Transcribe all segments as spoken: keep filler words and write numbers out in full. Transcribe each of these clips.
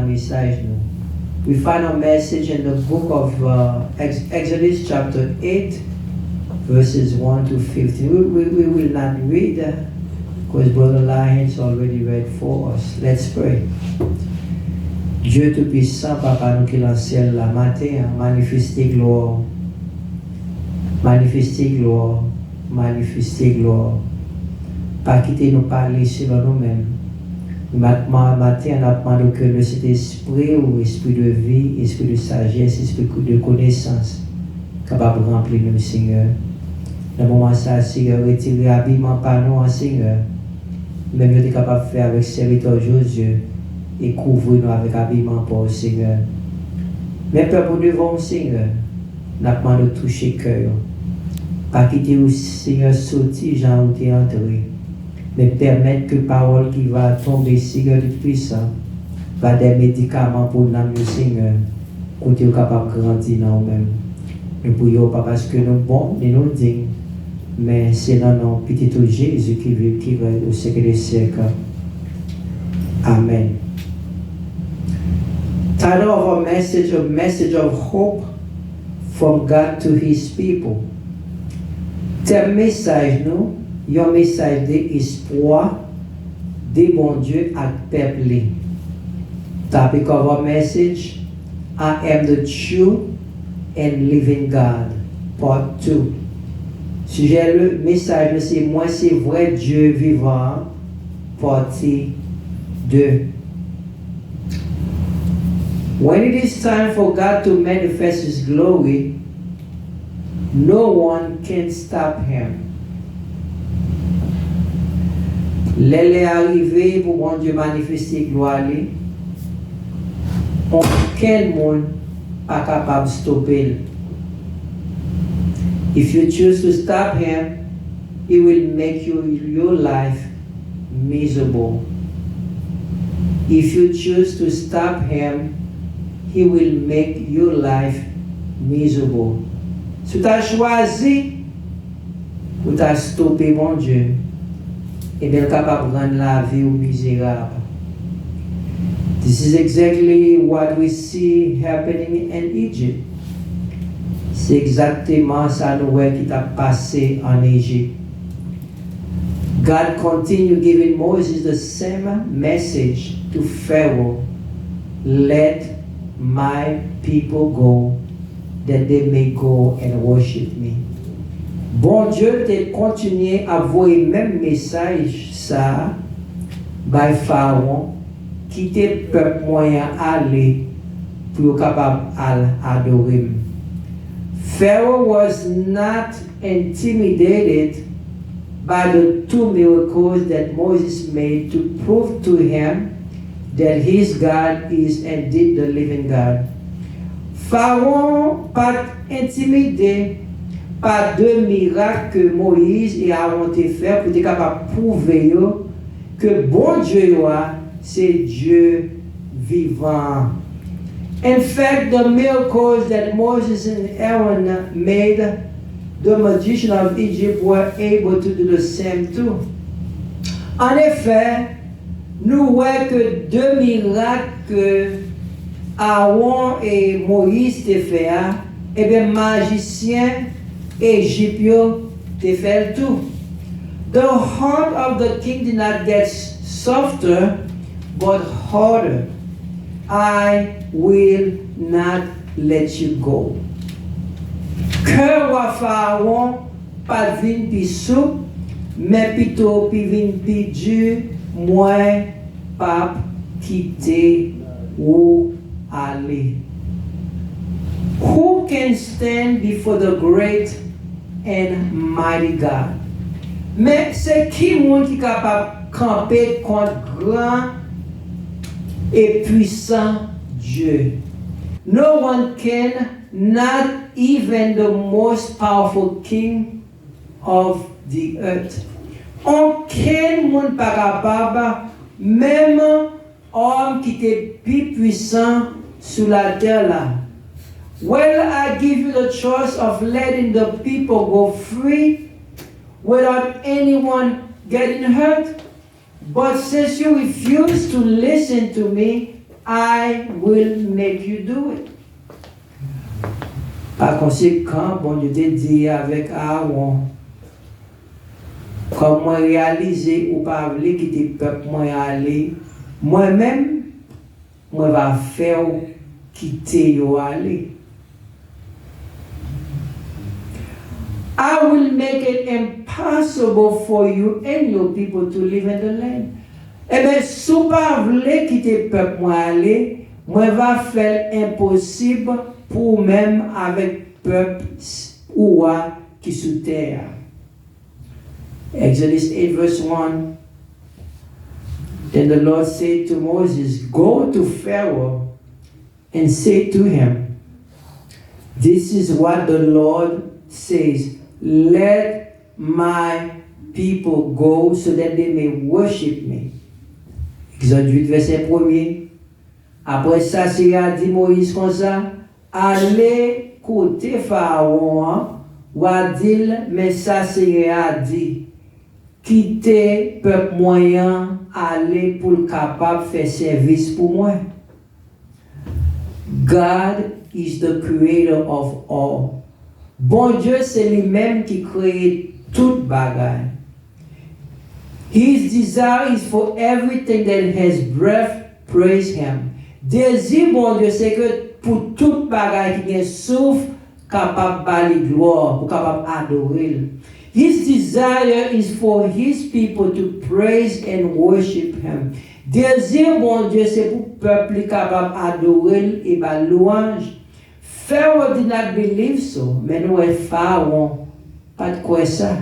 mesaj nou. We find our message in the book of uh, Ex- Exodus chapter eight, verses one to fifteen. We, we, we will not read because Brother Lyons already read for us. Let's pray. Dieu Tout-Puissant, Papa nou ki nan syèl la, maten an, manifeste glwa w. Manifeste glwa w. Manifeste glwa w. Pa kite nou pale selon nou menm. Maten an, n ap mande w ke le Sentespri w, espri de vi, espri de sajès, espri de konesans, kapab ranpli nou, Senyè. Nan moman sa, Senyè, retire abiman pa nou an, Senyè. Menm jan w te kapab fè avèk sèvitè w Jozye, e kouvri nou avèk abiman pa w, Senyè. Men pèp ou devan w, Senyè. N ap mande w touche kè yo. Pa kite yo, Senyè, soti jan ou te antre, men pèmèt ke pawòl ki va tonbe, Senyè Tout-Puissant, va de medikaman pou nanm yo, Senyè, kote yo kapab grandi nan ou menm. Nou priye w pa paske nou bon, ni nou diy, men se nan non Pitit ou Jezi ki viv, ki rèy o syèk de syèk. Amen. Title of our message, a message of hope from God to his people. Tèm mesaj nou, yon mesaj de espwa de Bondye ak pèp li. Topic of our message, I am the true and living God, part two. Sijè le mesaj nou se Mwen se vrè Dye vivan an, pati de. When it is time for God to manifest his glory, no one can stop him. Lè lè a rive pou Bondye manifeste glwa li, okenn moun pa kapab stope l. If you choose to stop him, he will make you, your life miserable. If you choose to stop him, he will make your life miserable. Si w ta chwazi pou w ta stope Bondye, ebyen l kapab rann lavi w mizerab. This is exactly what we see happening in Egypt. Se egzakteman sa nou wè ki t ap pase ann Ejip. God continued giving Moses the same message to Pharaoh, "Let my people go, that they may go and worship me." Bondye te kontinye ap voye menm mesaj sa a bay Farawon, "Kite pèp mwen an ale pou yo kapab al adore m." Pharaoh was not intimidated by the two miracles that Moses made to prove to him that his God is indeed the living God. Farawon pa t entimide pa de mirak ke Moyiz e Arawon te fè pou te kapab pwouve yo ke Bondye yo a se Dye vivan an. In fact, the miracles that Moses and Aaron made, the magician of Egypt were able to do the same too. Anefè, nou wè ke de mirak ke Arawon e Moyiz te fè a, ebyen, majisyen Ejip yo te fè l tou. The heart of the king did not get softer, but harder. I will not let you go. Kè wa Farawon pa t vin pi soup, men pito pi vin pi di, "Mwen p ap kite ou ale." Who can stand before the great and mighty God? Men se ki moun ki kapab kanpe kont gran e pwisan Dye? No one can, not even the most powerful king of the earth. Okenn moun pa kapab, menm òm ki te pi pwisan sou latè la. Well, I give you the choice of letting the people go free without anyone getting hurt. But since you refuse to listen to me, I will make you do it. Pa konsekan, Bondye te di avèk Aawon, kòm mwen reyalize ou pa vle kite pèp mwen ale, mwen menm, mwen va fè w kite yo ale. I will make it impossible for you and your people to live in the land. Ebyen, si w pa vle kite pèp mwen ale, mwen va fè l enposib pou ou menm avèk pèp ou a ki sou tè a. Exodus eight, verse one. Then the Lord said to Moses, "Go to Pharaoh and say to him, 'This is what the Lord says, let my people go so that they may worship me.'" Egzòd uit, vèsè premye. Apre sa, Senyè a di Moyiz konsa, "Ale kote Farawon an, w a di l, 'Men sa Senyè a di, kite pèp mwen an ale pou l kapab fè sèvis pou mwen.'" God is the creator of all. Bondye se li menm ki kreye tout bagay. His desire is for everything that has breath, praise him. Dezi Bondye se ke pou tout bagay ki gen souf kapab ba li glwa, pou kapab adore l. His desire is for his people to praise and worship him. Dezi Bondye se pou pèp li kapab adore l e ba l lwanj. Pharaoh did not believe so, men nou wè Farawon pa t kwè sa.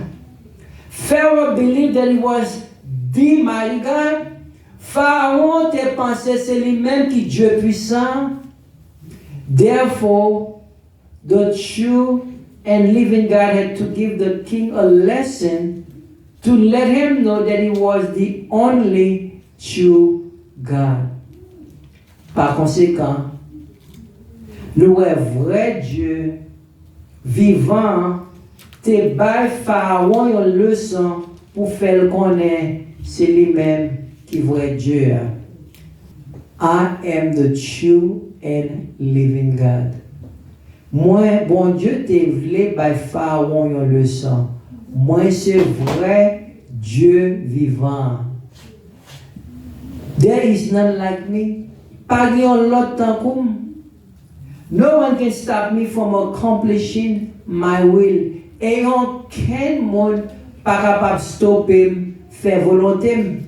Pharaoh believed that he was the mighty God. Farawon te panse se li menm ki Dye pwisan. Therefore, the true and living God had to give the king a lesson to let him know that he was the only true God. Pa konsekan, nou wè vrè Dye vivan an te bay Farawon yon leson pou fè l konnen se li menm ki vrè Dye a. "I am the true and living God." Mwen, Bondye te vle bay Farawon yon leson. Mwen se vrè Dye vivan an. "There is none like me." Pa gen yon lòt tankou m. "No one can stop me from accomplishing my will." E okenn moun pa kapab stope m fè volonte m.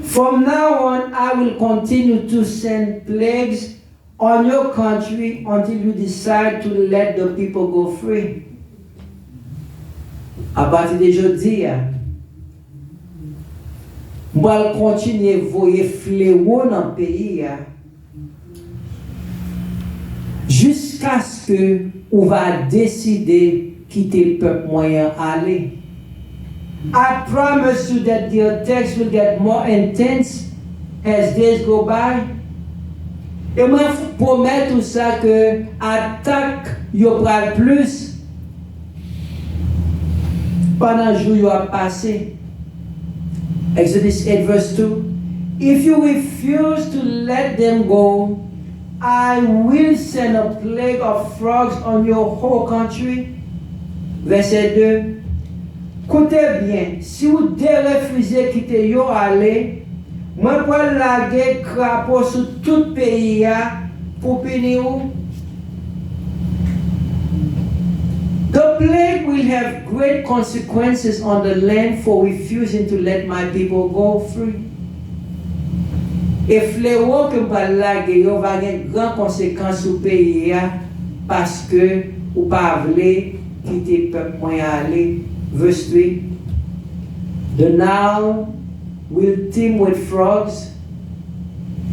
"From now on, I will continue to send plagues on your country until you decide to let the people go free." Apati de jodi a, m pral kontinye voye flewo nan peyi a, jiskaske ou va deside kite pèp mwen an ale. I promise you that the attacks will get more intense as days go by. E mwen pwomèt ou sa ke atak yo pral plis pandan jou yo ap pase. Exodus eight, verse two. "If you refuse to let them go, I will send a plague of frogs on your whole country." Vèsè de. Koute byen, si w derefize kite yo ale, mwen pral lage krapo sou tout peyi a pou pini w. The plague will have great consequences on the land for refusing to let my people go free. E flewo ke m pral lage yo va gen gran konsekans sou peyi a, paske ou pa vle kite pèp mwen ale. Verse three. The Nile will teem with frogs.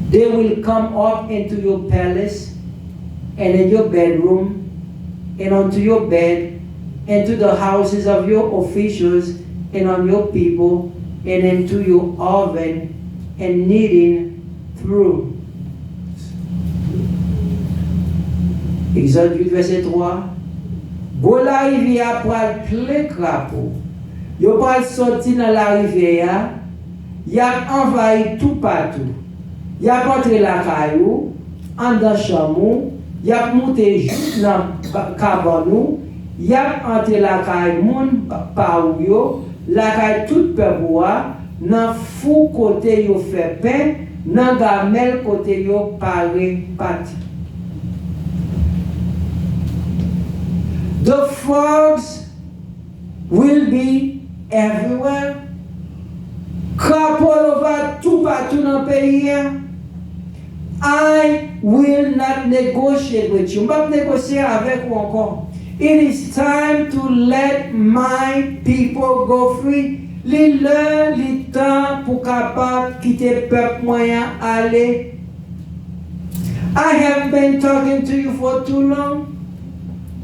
They will come up into your palace and in your bedroom and onto your bed and to the houses of your officials and on your people and into your oven and kneading through. Egzòd uit, vèsè twa. Gwo larivyè a pral plen krapo. Yo pral soti nan larivyè a, y ap anvayi toupatou. Y ap antre lakay ou, anndan chanm ou, y ap moute jouk nan ba-, kabann ou, y ap antre lakay moun pa, pa ou yo, lakay tout pèp ou a, nan fou kote yo fè pen, nan gamèl kote yo pare pati. The frogs will be everywhere. Krapo yo va toupatou nan peyi a. I will not negotiate with you. M p ap negosye avèk ou ankò. It is time to let my people go free. Li lè, li tan pou kapab kite pèp mwen an ale. I have been talking to you for too long.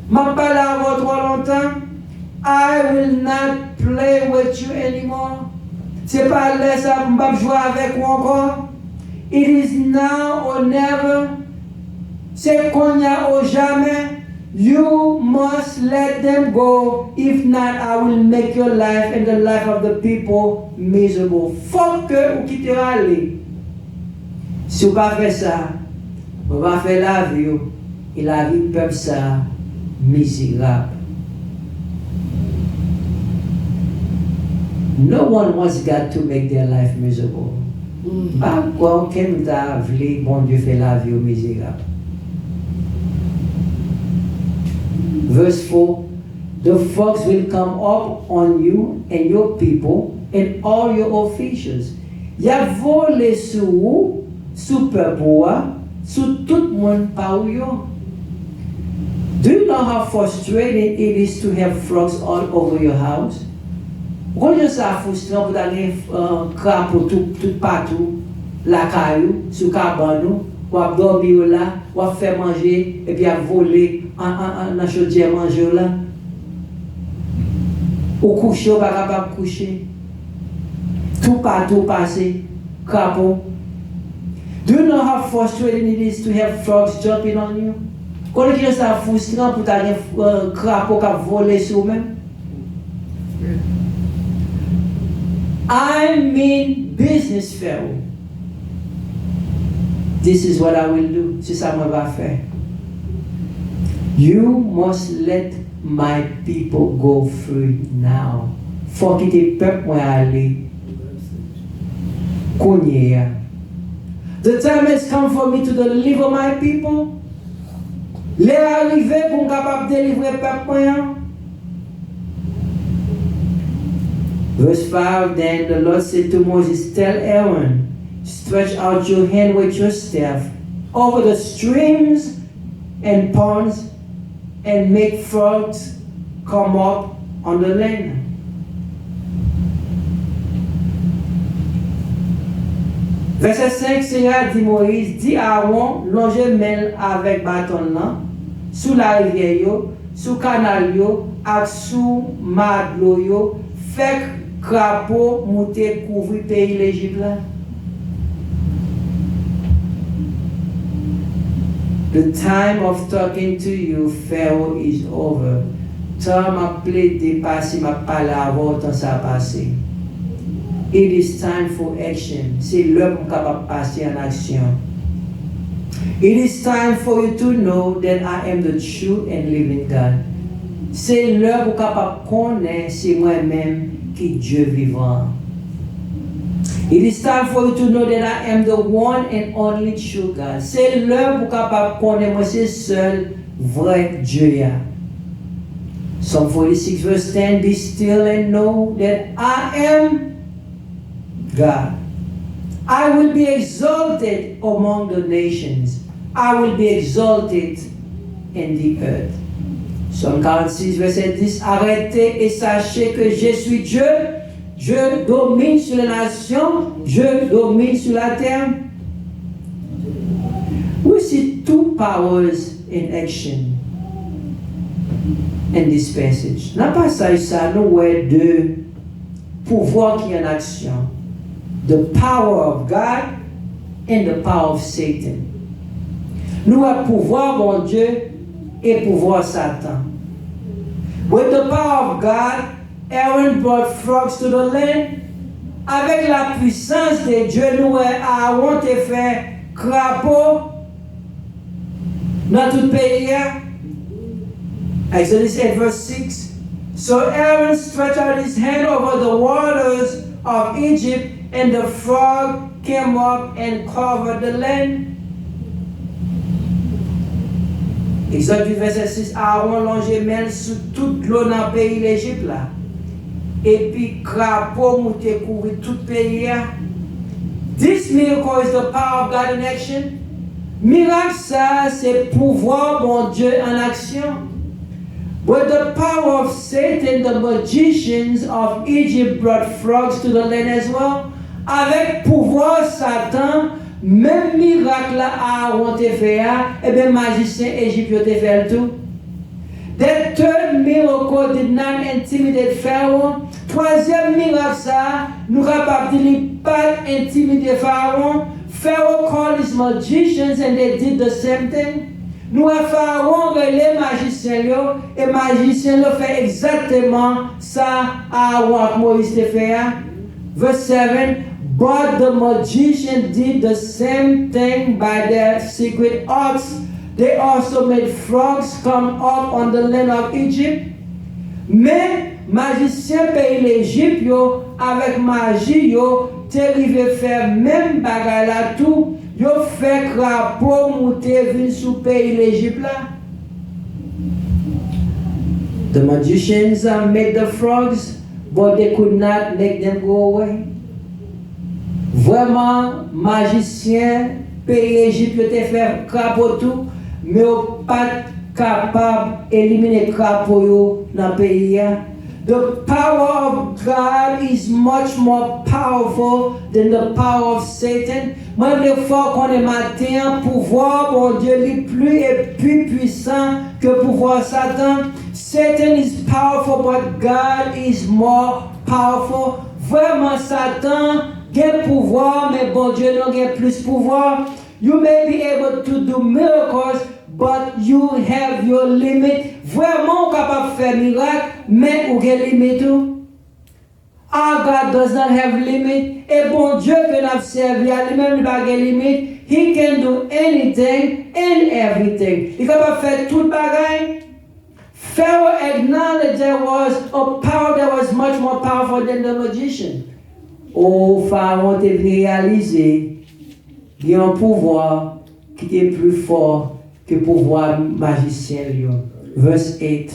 M ap pale avè w twò lontan. I will not play with you anymore. Se pa lè sa m p ap jwe avèk ou ankò. It is now or never. Se kounye a ou jamè. You must let them go. If not, I will make your life and the life of the people miserable. Fòk ke ou kite yo ale. Si w pa fè sa, mwen va fè lavi w e lavi pèp sa a mizerab. No one wants God to make their life miserable. M pa kwè okenn moun ta vle Bondye fè lavi yo mizerab. Verse four, the fox will come up on you and your people and all your officials. Y ap vole sou ou, sou pèp ou a, sou tout moun pa ou yo. Do you know how frustrating it is to have frogs all over your house? Ou konn jan sa fristran pou ta gen, uh, krapo tout, tout patou lakay ou, sou kabann ou, w ap dòmi yo la, w ap fè manje, epi y ap vole an, an, an, nan chodyè manje w la. Ou kouche, ou pa kapab kouche. Toupatou w pase, krapo. Do you know how frustrating it is to have frogs jumping on you? Konnen kijan sa fristran pou ta gen, uh, krapo k ap vole sou ou menm? I mean business, Fèwo. This is what I will do. Se sa mwen va fè. You must let my people go free now. Fò w kite pèp mwen ale kounye a. The time has come for me to deliver my people. Lè a rive pou m kapab delivre pèp mwen an. Verse five, then the Lord said to Moses, tell Aaron, stretch out your hand with your staff over the streams and ponds and make frogs come up on the land. Vèsè senk, Senyè a di Moyiz, di Aawon lonje men l avèk baton l lan sou larivyè yo, sou kanal yo ak sou ma dlo yo, fè krapo moute kouvri peyi Lejip la. The time of talking to you, Pharaoh, is over. Tan m ap plede pase, m ap pale avè w, tan sa a pase. It is time for action. Se lè pou m kapab pase an aksyon. It is time for you to know that I am the true and living God. Se lè pou w kapab konnen se mwen menm ki Dye vivan an. It is time for you to know that I am the one and only true God. Se lè pou w kapab konnen mwen se sèl vrè Dye a. Psalm forty-six verse ten, be still and know that I am God. I will be exalted among the nations. I will be exalted in the earth. Psaume quarante-six, verset dix. Arrêtez et sachez que je suis Dieu. Je domine sur les nations. Je domine sur la terre. We see two powers in action in this passage. Nan pasaj sa, nou wè de pouvwa ki an aksyon. The power of God and the power of Satan. Nou wè pouvwa Bondye e pouvwa Satan. With the power of God, Aaron brought frogs to the land. Avèk la pwisans de Dye, nou wè Aawon te fè krapo nan tout peyi a. Exodus eight verse six. So Aaron stretched out his hand over the waters of Egypt, and the frog came up and covered the land. Egzòd uit vèsè sis, Aawon lonje men l sou tout dlo nan peyi Lejip la, epi krapo moute kouvri tout peyi a. This miracle is the power of God in action. Mirak sa a se pouvwa Bondye an aksyon. With the power of Satan, the magicians of Egypt brought frogs to the land as well. Avèk pouvwa Satan, menm mirak la Aawon te fè a, ebyen majisyen Ejip yo te fè l tou. That third miracle did not intimidate Pharaoh. Twazyèm mirak sa a, nou kapab di li pa t entimide Farawon. Pharaoh called his magicians and they did the same thing. Nou wè Farawon rele majisyen l yo, e majisyen l yo fè egzakteman sa Aawon ak Moyiz te fè a. Verse seven, but the magician did the same thing by their secret arts. They also made frogs come up on the land of Egypt. Men, majisyen peyi Lejip yo, avèk maji yo, te rive fè menm bagay la tou, yo fè krapo moute vin sou peyi Lejip la. The magicians uh, made the frogs, but they could not make them go away. Vrèman, majisyen peyi Ejip yo te fè krapo tou, men yo pa t kapab elimine krapo yo nan peyi a. The power of God is much more powerful than the power of Satan. Mwen vle fè w konnen maten an, pouvwa Bondye li pli e pi pwisan ke pouvwa Satan. Satan is powerful, but God is more powerful. Vrèman, Satan gen pouvwa, men Bondye nou gen plis pouvwa. You may be able to do miracles, but you have your limit. Vrèman, ou kapab fè mirak, men ou gen limit ou. Our God does not have limit. E Bondye ke n ap sèvi a, li menm li pa gen limit. He can do anything and everything. Li kapab fè tout bagay. Pharaoh acknowledged there was a power that was much more powerful than the magician. O Farawon te vin reyalize gen yon pouvwa ki te pli fò ke pouvwa majisyen l yo. Verse eight.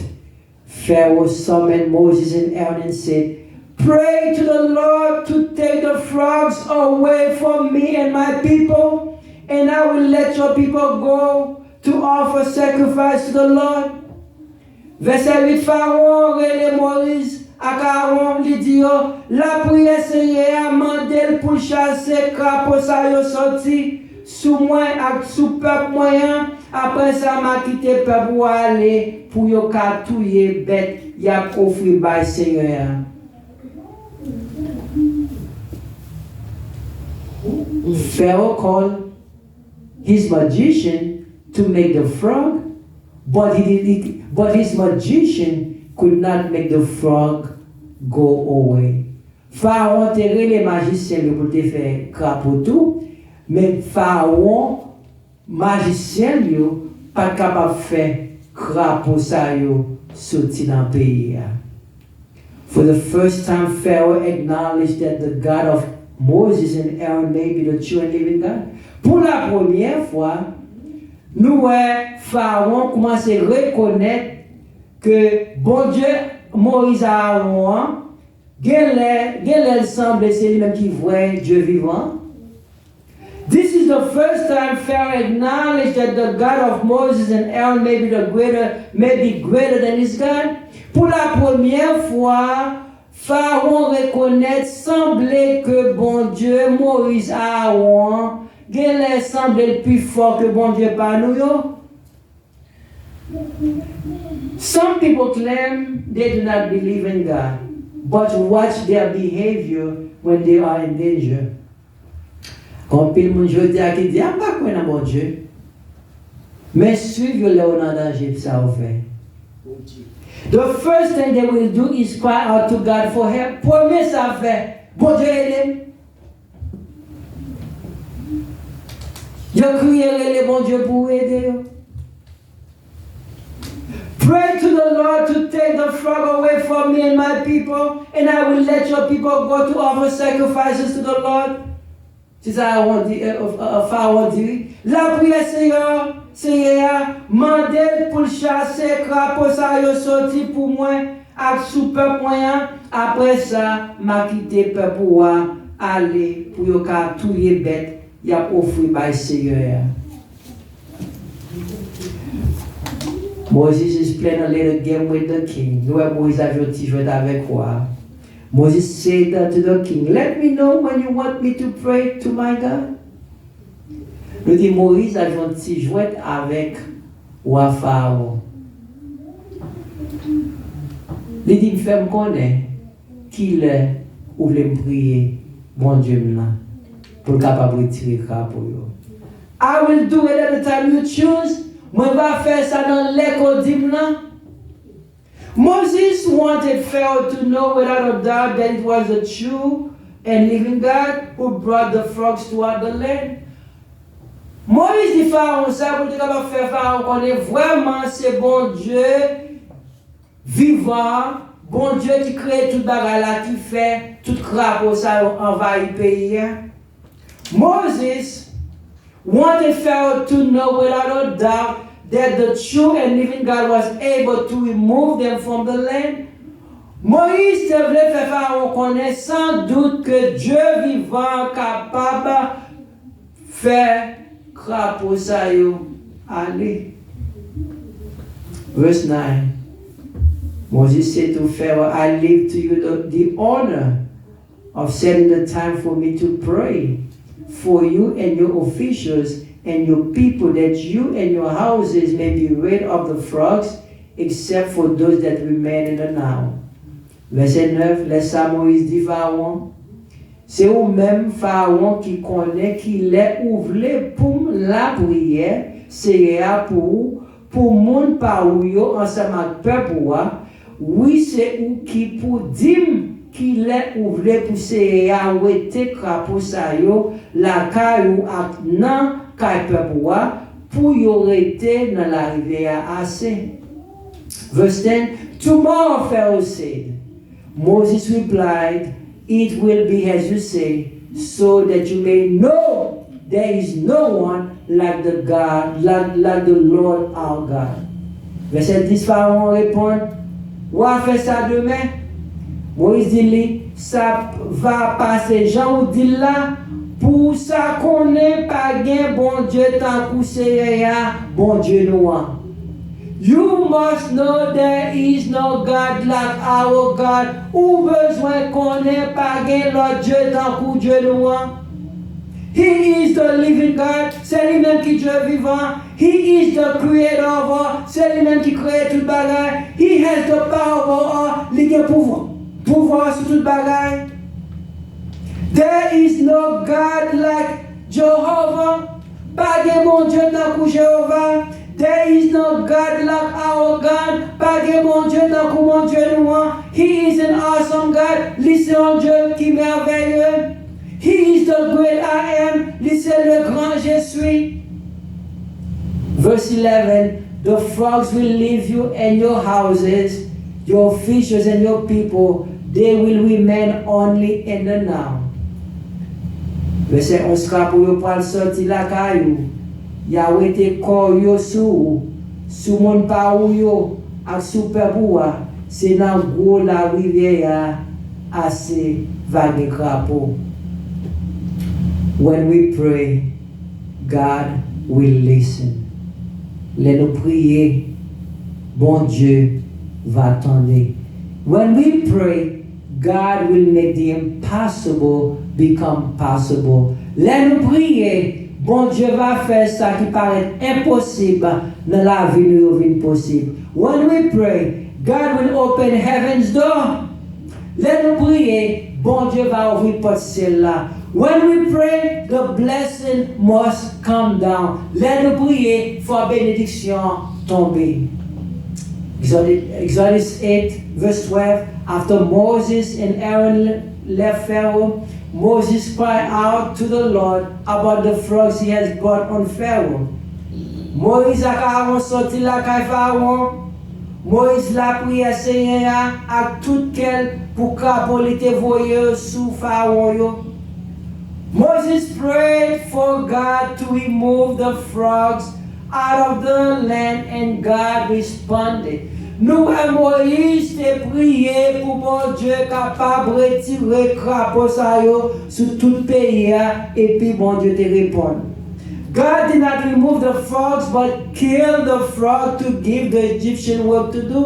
Pharaoh summoned Moses and Aaron and said, pray to the Lord to take the frogs away from me and my people, and I will let your people go to offer sacrifice to the Lord. Vèsè uit, Farawon rele Moyiz ak Aawon, li di yo, lapriyè Senyè a mande l pou l chase krapo sa yo soti sou mwen ak sou pèp mwen an, apre sa m a kite pèp ou a ale pou yo ka touye bèt y ap ofri bay Senyè a. Pharaoh called his magician to make the frog, but he did it, but his magician could not make the frog go away. Farawon te rele majisyen l yo pou l te fè krapo tou, men Farawon, majisyen l yo, pa t kapab fè krapo sa yo soti nan peyi a. For the first time, Pharaoh acknowledged that the God of Moses and Aaron may be the true and living God. Pou la premyè fwa, nou wè Farawon kòmanse rekonèt ke Bondye Moyiz ak Aawon an, gen lè, gen lè l sanble se li menm ki vrè Dye vivan. This is the first time Pharaoh acknowledged that the God of Moses and Aaron may be the greater, may be greater than his God. Pou la premyè fwa, Farawon rekonèt sanble ke Bondye Moyiz ak Aawon an gen lè sanble l pi fò ke Bondye pa nou yo. Some people claim they do not believe in God, but watch their behavior when they are in danger. Gen anpil moun jodi a ki di, a, m pa kwè nan Bondye. Men swiv yo lè yo nan danje, sa yo fè. The first thing they will do is cry out to God for help. Premye sa fè, Bondye ede m. Yo kriye rele Bondye pou ede yo. Pray to the Lord to take the frog away from me and my people, and I will let your people go to offer sacrifices to the Lord. Se sa Fawon di, eh, eh, Fawon di wi. Lapriyè Seyè, Seyè a, mande l pou l chase krapo sa yo soti pou mwen ak sou pèp mwen an. Apre sa, m a kite pèp ou a ale pou yo ka touye bèt y ap ofri bay Seyè a. Moses is playing a little game with the king. Nou wè Moyiz ap jwe yon ti jwèt avèk wa a. Moses said to the king, "Let me know when you want me to pray to my God." Nou di Moyiz ap jwe yon ti jwèt avèk wa Fawon. Li di, "M fè m konnen kilè ou vle m priye Bondye m nan pou l kapab retire krapo yo." "I will do it at the time you choose." Mwen va fè sa nan lè ke w di m nan. Moses wanted Pharaoh to know without a doubt that it was the true and living God who brought the frogs throughout the land. Moyiz di Fawon sa pou l te kapab fè Fawon konnen vrèman se Bondye vivan an, Bondye ki kreye tout bagay la, ki fè tout krapo sa yo anvayi peyi a. Moses wanted Pharaoh to know without a doubt that the true and living God was able to remove them from the land. Moyiz te vle fè Fawon konnen san dout ke Dye vivan an kapab fè krapo sa yo ale. Verse nine. Moses said to Pharaoh, "I leave to you the, the honor of setting the time for me to pray for you and your officials and your people, that you and your houses may be rid of the frogs, except for those that remain in the Nile." Vèsè nèf, lè sa Moyiz di Fawon, "Se ou menm, Fawon, ki konnen kilè ou vle pou m lapriyè Seyè a pou ou, pou moun pa ou yo ansanm ak pèp ou a. Wi, se ou ki pou di m kilè ou vle pou Seyè a wete krapo sa yo lakay ou ak nan kay pèp ou a, pou yo rete nan larivyè a ase." Verse ten, "Tomorrow," Pharaoh said. Moses replied, "It will be as you say, so that you may know there is no one like the God, like, like the Lord our God." Vèsè dis, Fawon reponn, "W a fè sa demen." Moyiz di li, "Sa va pase jan ou di l la, pou w sa konnen pa gen Bondye tankou Seyè a, Bondye nou an." "You must know there is no God like our God." Ou bezwen konnen pa gen lòt Dye tankou Dye nou an. He is the living God. Se li menm ki Dye vivan. He is the creator of all. Se li menm ki kreye tout bagay. He has the power over all. Li gen pouvwa, pouvwa sou tout bagay. There is no God like Jehovah. Pa gen Bondye tankou Jewova. There is no God like our God. Pa gen Bondye tankou Bondye nou an. He is an awesome God. Li se yon Dye ki mèveye. He is the great I am. Li se le grand je suis. Verse eleven, "The frogs will leave you and your houses, your fishes and your people, they will remain only in the Nile." Vèsè onz, "Krapo yo pral sòti lakay ou, y a wete kò yo sou ou, sou moun pa ou yo, ak sou pèp ou a, se nan gwo larivyè a ase va gen krapo." When we pray, God will listen. Lè nou priye, Bondye va tande. When we pray, God will make the impossible become possible. Lè nou priye, Bondye va fè sa ki parèt enposib nan lavi nou yo vin posib. When we pray, God will open heaven's door. Lè nou priye, Bondye va ouvri pòt syèl la. When we pray, the blessing must come down. Lè nou priye, fò benediksyon tonbe. Exodus, Exodus eight, verse twelve, "After Moses and Aaron left Pharaoh, Moses cried out to the Lord about the frogs he has brought on Pharaoh. Moyiz ak Arawon sòti lakay Farawon. Moyiz lapriyè Senyè a ak tout kè l pou krapo li te voye yo sou Farawon yo. Moses prayed for God to remove the frogs out of the land, and God responded. Nou wè Moyiz te priye pou Bondye kapab retire krapo sa yo sou tout peyi a, epi Bondye te reponn. God did not remove the frogs, but killed the frog to give the Egyptian work to do.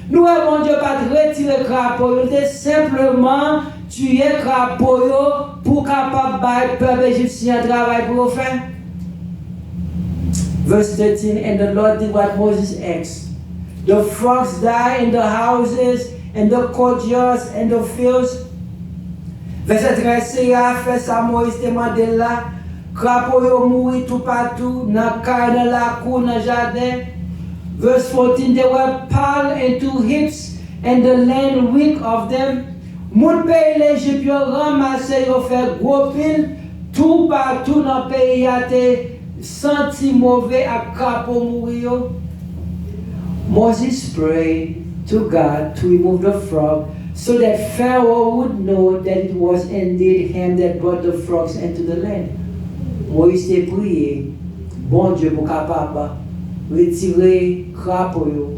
Nou wè Bondye pa t retire krapo yo, li te senpleman tiye krapo yo pou kapab bay pèp ejipsyen an travay pou yo fè. Verse thirteen, and the Lord did what Moses asked. The frogs die in the houses, in the courtyards, in the fields. Vèsè trèz, Senyè a fè sa Moyiz te mande l la. Krapo yo mouri toupatou, nan kay, nan lakou, nan jaden. Verse fourteen, they were piled into heaps, and the land reeked of them. Moun peyi Lejip yo ranmase yo fè gwo pil, toupatou nan peyi a te santi move ak krapo mouri yo. Moses prayed to God to remove the frog so that Pharaoh would know that it was indeed him that brought the frogs into the land. Moyiz te priye Bondye pou kapab retire krapo yo,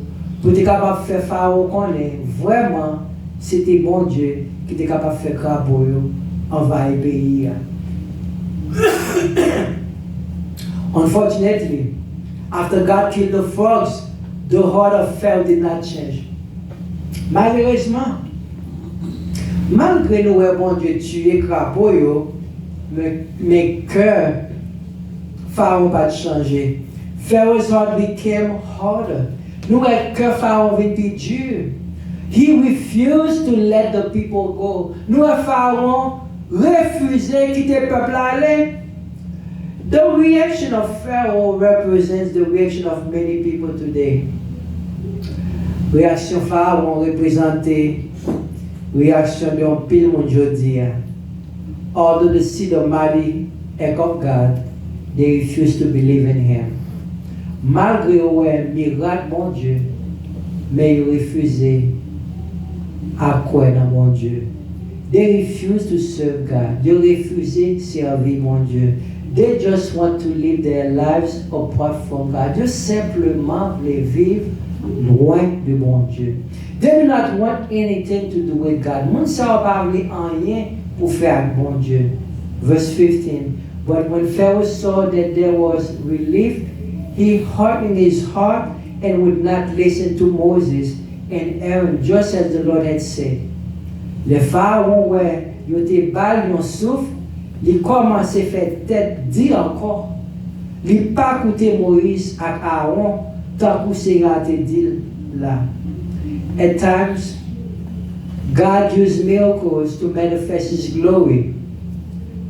pou te kapab fè Farawon konnen vrèman se te Bondye ki te kapab fè krapo yo anvayi peyi a. Unfortunately, after God killed the frogs, the heart of Pharaoh did not change. Malerezman, malgre nou wè Bondye tiye krapo yo, men, men kè Farawon pa t chanje. Pharaoh's heart became harder. Nou wè kè Farawon vin pi di. He refused to let the people go. Nou wè Farawon refize kite pèp la ale. The reaction of Pharaoh represents the reaction of many people today. Reyaksyon Farawon reprezante reyaksyon de anpil moun jodi a. Although they see the mighty act of God, they refuse to believe in him. Malgre yo wè mirak Bondye, men yo refize a kwè nan Bondye. They refuse to serve God. Yo refize sèvi Bondye. They just want to live their lives apart from God. Yo senpleman vle viv lwen de Bondye. They do not want anything to do with God. Moun sa yo pa vle anyen pou fè ak Bondye. Verse fifteen. But when Pharaoh saw that there was relief, he hardened his heart and would not listen to Moses and Aaron, just as the Lord had said. Lè Farawon wè yo te ba l yon souf, li kòmanse fè tèt di ankò. Li pa koute Moyiz ak Arawon tankou Senyè a te di l la. At times, God used miracles to manifest his glory,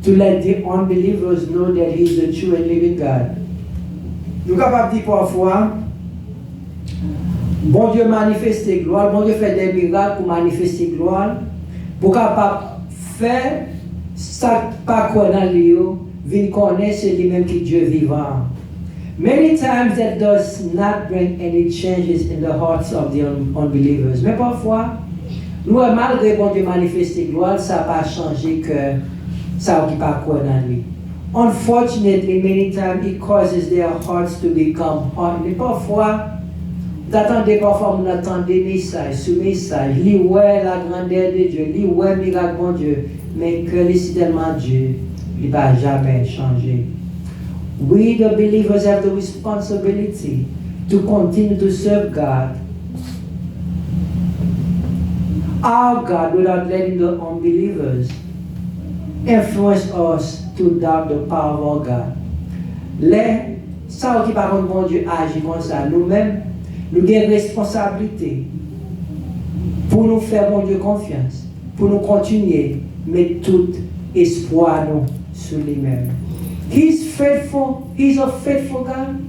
to let the unbelievers know that he is the true and living God. Nou kapab di pafwa, Bondye manifeste glwa l, Bondye fè de mirak pou manifeste glwa l, pou kapab fè sa k pa kwè nan li yo vin konnen se li menm ki Dye vivan an. Many times that does not bring any changes in the hearts of the un- unbelievers. Men pafwa, nou wè malgre Bondye manifeste glwa l, sa pa chanje kè sa yo ki pa kwè nan li. Unfortunately, many times it causes their hearts to become hardened. Pafwa, m ta tande pafwa moun nan tande mesaj sou mesaj, li wè la grandeur de Dieu, li wè mirak Bondye, men kè li si tèlman di, li pa jamè chanje. We, the believers, have the responsibility to continue to serve God, our God, without letting the unbelievers influence us to doubt the power of our God. Lè sa yo ki pa konn Bondye aji konsa, nou menm, nou gen responsablite pou nou fè Bondye konfyans, pou nou kontinye met tout espwa nou sou li menm. He's faithful. He's a faithful God.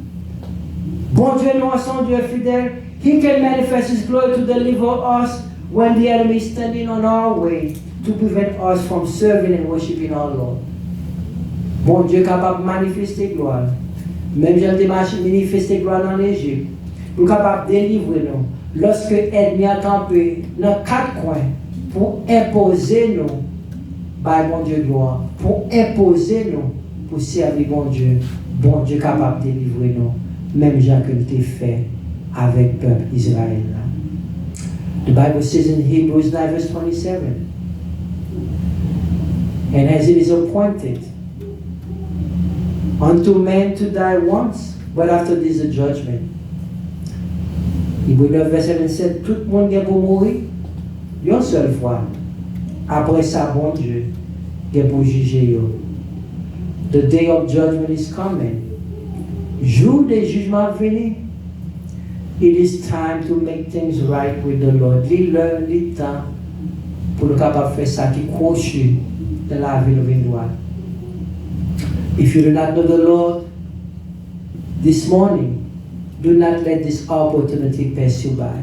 Bondye nou an se yon Dye fidèl. He can manifest his glory to deliver us when the enemy is standing on our way. to prevent us from serving and worshiping our Lord. Bondye kapab manifeste glwa l, menm jan l te manifeste glwa l ann Ejip, pou l kapab delivre nou lòske ènmi an kanpe nan kat kwen pou enpoze nou bay Bondye glwa, pou enpoze nou pou sèvi Bondye. Bondye kapab delivre nou, menm jan ke l te fè avèk pèp Izrayèl la. The Bible says in Hebrews nine verse twenty-seven, "And as it is appointed unto man to die once, but after this the judgment." Ebre nèf vèsè vennsèt, tout moun gen pou mouri yon sèl fwa. Apre sa, Bondye gen pou jije yo. The day of judgment is coming. Jou de jijman ap vini. It is time to make things right with the Lord. Li lè, li tan pou nou kapab fè sa ki kwochi nan lavi nou vin dwat. If you do not know the Lord this morning, do not let this opportunity pass you by.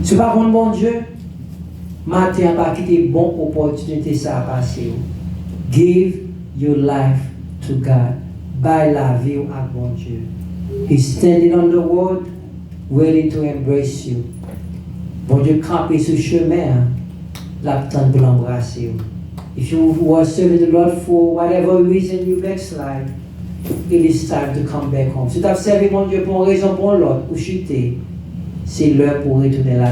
Si w pa konn Bondye, maten an pa kite bon opòtinite sa a pase w. Give your life to God. Bay lavi w ak Bondye. He's standing on the road, ready to embrace you. Bondye kanpe sou chemen an, l ap tann pou l anbrase w. If you were serving the Lord for whatever reason you backslide, it is time to come back home. Si w t ap sèvi Bondye pou yon rezon pou yon lòt, ou chite, se lè pou w retounen la.